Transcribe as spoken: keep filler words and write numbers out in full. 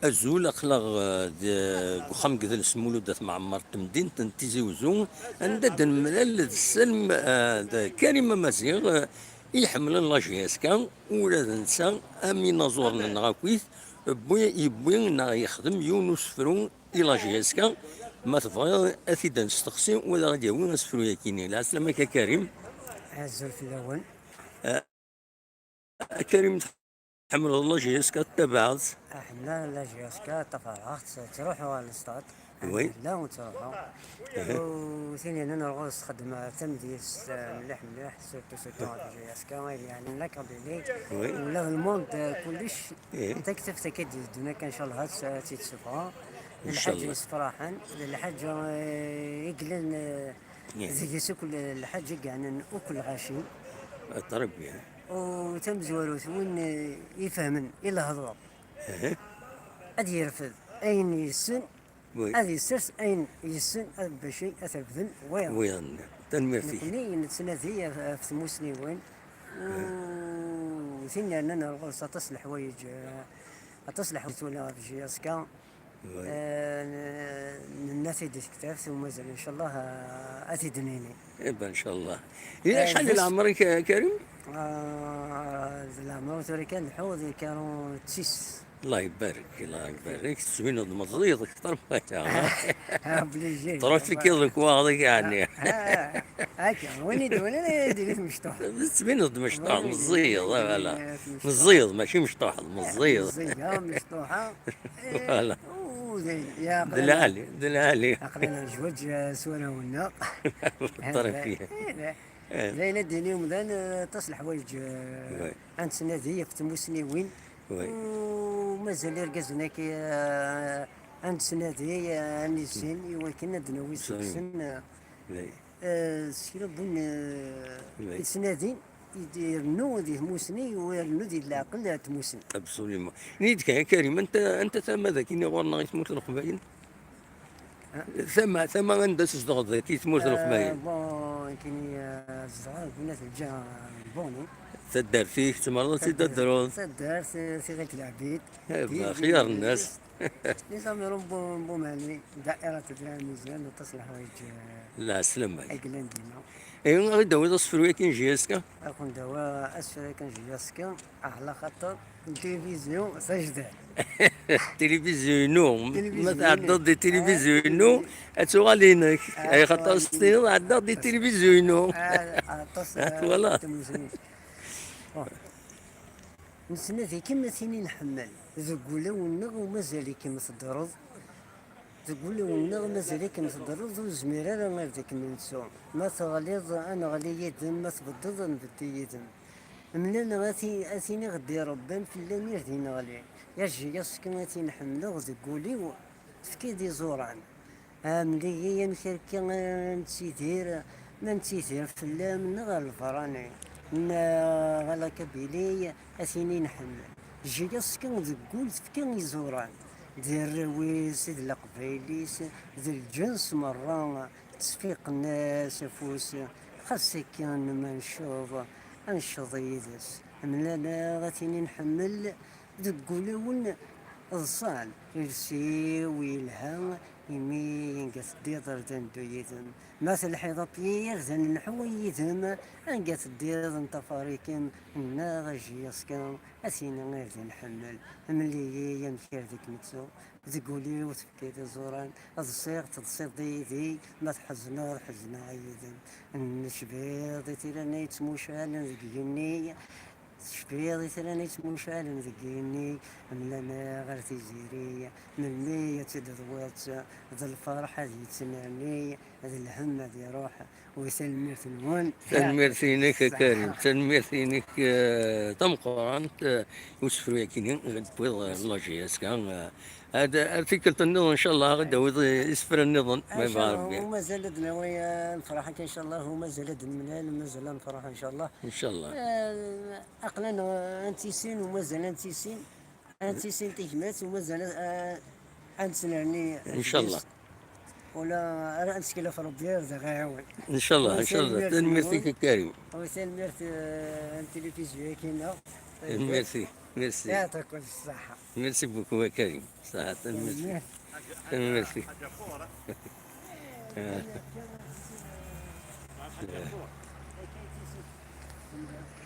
Azul, aql-aɣ, eh, deg uxxam n Gdel Smulud At Mɛemmer n temdint n Tizi Uzzu, anda d-nemlal d Salem, eh, d Karim Amaziɣ, eh, i iḥemmlen la J S K, ula d netta am inaẓuren-nneɣ akkit, wwi, yewwi neɣ yexdem yiwen usefru i la J S K. Ma tebɣiḍ ad t-id-nesteqsi, u ad aɣ-d-yawi asefru-yagi-nni. Lɛeslama-k a Karim. Azul fell-awen. Eh, a Karim, tḥemmleḍ la J S K, tettabaɛeḍ? Ḥemmleɣ la J S K, ṭṭafareɣ-tt, ttruḥuɣ ɣer lestad. Oui. Ḥemmleɣ ur ttruḥuɣ. Uhu. U tin yernan ar ɣur-s xeddmeɣ tamedyazt, eh, mliḥ mliḥ, surtout, surtout ɣef la J S K, yeɛni la Kabylie. Oui. Ula d lmond, eh, kullec. Ih. Taktabt akka d-yeddun akka, ncallah, ad tt-, ad tt-id-ssufɣeɣ. D lḥaǧa yessefraḥen, d lḥaǧa, eh, i yellan, eh, deg-s akk l-, lḥaǧa i yeɛnan akk lɣaci. Eh, très bien. U tamezwarut, win, eh, ifehmen i lehdur, ad yerfed ayen yessen, oui, ad yessers ayen yessen, ad bac ad t-refden wiyaḍ. Wiyaḍ. Tanemmirt-ik. Nekni nettnadi ɣef, ɣef tmusniwin, u tin yernan ar ɣur-s aṭas n leḥwayeǧ, eh, aṭas n leḥwayeǧ twala ɣef J S K. Oui. Eh, n-, nenna-t-id di tektabt, u mazal, ncallah, eh, ad t-id-nini. Eh ben, ncallah. Eh, acḥal di leɛmer-ik, a Karim? Ah, di leɛmer tura kan nḥu di quarante-six. Allah ibarek, Allah ibarek. Tettbineḍ-d meẓẓiyeḍ akteṛ n waya. Obligé. Trafikiḍ lekwaɣeḍ-ik, yeɛni. Ah, ah, akka, win i d-, win i d-, d-, d-, mecṭuḥ. Tettbineḍ-d mecṭuḥ, meẓẓiyeḍ, ah, voilà. Meẓẓiyeḍ, mačči mecṭuḥeḍ, meẓẓiyeḍ. Meẓẓiyeḍ, mecṭuḥa. Voilà. D lɛali, d lɛali. Aql-aneɣ nezweǧ, eh, s warraw-nneɣ. Ṭrif. Eh, d ayen ad d-yini umdan, eh, aṭas n leḥwayeǧ, eh, ad nettnadi ɣef tmusniwin. Oui. U mazal irgazen-agi, eh, ad nettnadi, eh, ad nissin, i wakken ad d-nawi seg-sen, eh, eh, s kra n win, eh, yettnadin, irennu di tmusni, u irennu di leɛqel n tmusni. Absolument. Ini-d kan, a Karim, anta, anta tama dagi ɣur-neɣ i tmurt n Leqbayel? Tama, tama anda tzedɣeḍ dagi, tmurt n Leqbayel? Eh, bon, nekkini, eh, zedɣeɣ deg unat lǧiha n Boni. Taddart-ik, tzemreḍ ad tt-id-tadreḍ? Taddart, eh, Tiɣilt Lɛabid. Eh, ben, xyar nnas. Les environs n Bu-, n Bumali, dda'irat Dramizan, aṭas n leḥwayeǧ, eh, lɛeslama-k, ay yellan dinna. Eh, ad ɣ-d-tawiḍ asefru-yagi n J S K? Ad ken-d-awiɣ asefru-yagi n J S K, ɛla xaṭer n tilivizyu tajdidt. Tilivizyu-inu. Ma tɛeddaḍ di tilivizyu-inu, ad tuɣal inek. Ay xaṭer s-tiniḍ, ɛeddaɣ di tilivizyu-inu. Twalaḍ? Bon. Nettnadi-kem a tin i nḥemmel, deg wulawen-nneɣ u mazal-ikem teddreḍ. Deg wulawen-nneɣ mazal-ikem teddreḍ, ur nezmir ara ad kem-nettu. Ma teɣliḍ, ad neɣli yid-m, ma tbeddeḍ, ad nbeddi yid-m. Mlaleɣ a ti-, a tin i ɣ-d-irebban, fell-am i d-neɣli. Ya J S K a tin ḥemmleɣ, deg wul-iw tefkiḍ iẓuran. Mel-iyi amek akka ara nettidir, ma nettidir fell-am neɣ ar lberrani, neɣ a la Kabylie, a tin i nḥemmel. J S K deg wul tefka iẓuran, d arraw-is, d leqbayel-is, d lǧens merra, ttseffiqen-as afus, xas akken ma necceḍ, ad necceḍ yid-s. Mlaleɣ a tin i nḥemmel, deg wulawen ḍsan, iles-iw yelha, imi anga teddiḍ ar d neddu yid-m. Ma telḥiḍ a Pierre, ad nenḥu yid-m, anga teddiḍ nṭafar-ikem, neɣ a J S K, a tin ar d nḥemmel. Mel-iyi amek ar d kem-nettu, deg wul-iw tefkiḍ iẓuran, ḍsiɣ, teḍsiḍ yid-i, ma tḥezneḍ, ḥezneɣ yid-m. Necbiḍ i tira-nni yettmucalen deg igenni, Tecfiḍ i tran yettmucalen deg igenni, mlaleɣ ar tiziri, melmi ad tt-id-tewwiḍ, d lferḥ ad yettnerni, d lhemm ad iruḥ, u tanemmirt-nwen. Tanemmirt-inek, a Karim, tanemmirt-inek, eh, tameqqrant, eh, i usefru-yagi-nni i d-tewwiḍ, eh, la J S K, eh, Ad, ar tikkelt nniḍen, ncallah, ad d-tawiḍ isefra nniḍen, ma yebɣa Rebbi. U mazal ad d-nawi, eh, nefreḥ akka, ncallah, u mazal ad d-nemlal, mazal ad nefreḥ, ncallah. Ncallah. Eh, aql-aneɣ, eh, ad nettissin, u mazal ad nettissin, ad nettissin tigmat, u mazal, eh, ad nettnerni. Ncallah. Ula ara ad nettkel ɣef Rebbi, ad aɣ-iɛawen. Ncallah, ncallah. Tanemmirt-ik, a Karim. U tanemmirt, eh, n tilifizyu-yagi-nneɣ. Tanemmirt-ik. Merci. يعطيكم الصحة. Merci beaucoup, Karim. صحة، merci. Merci.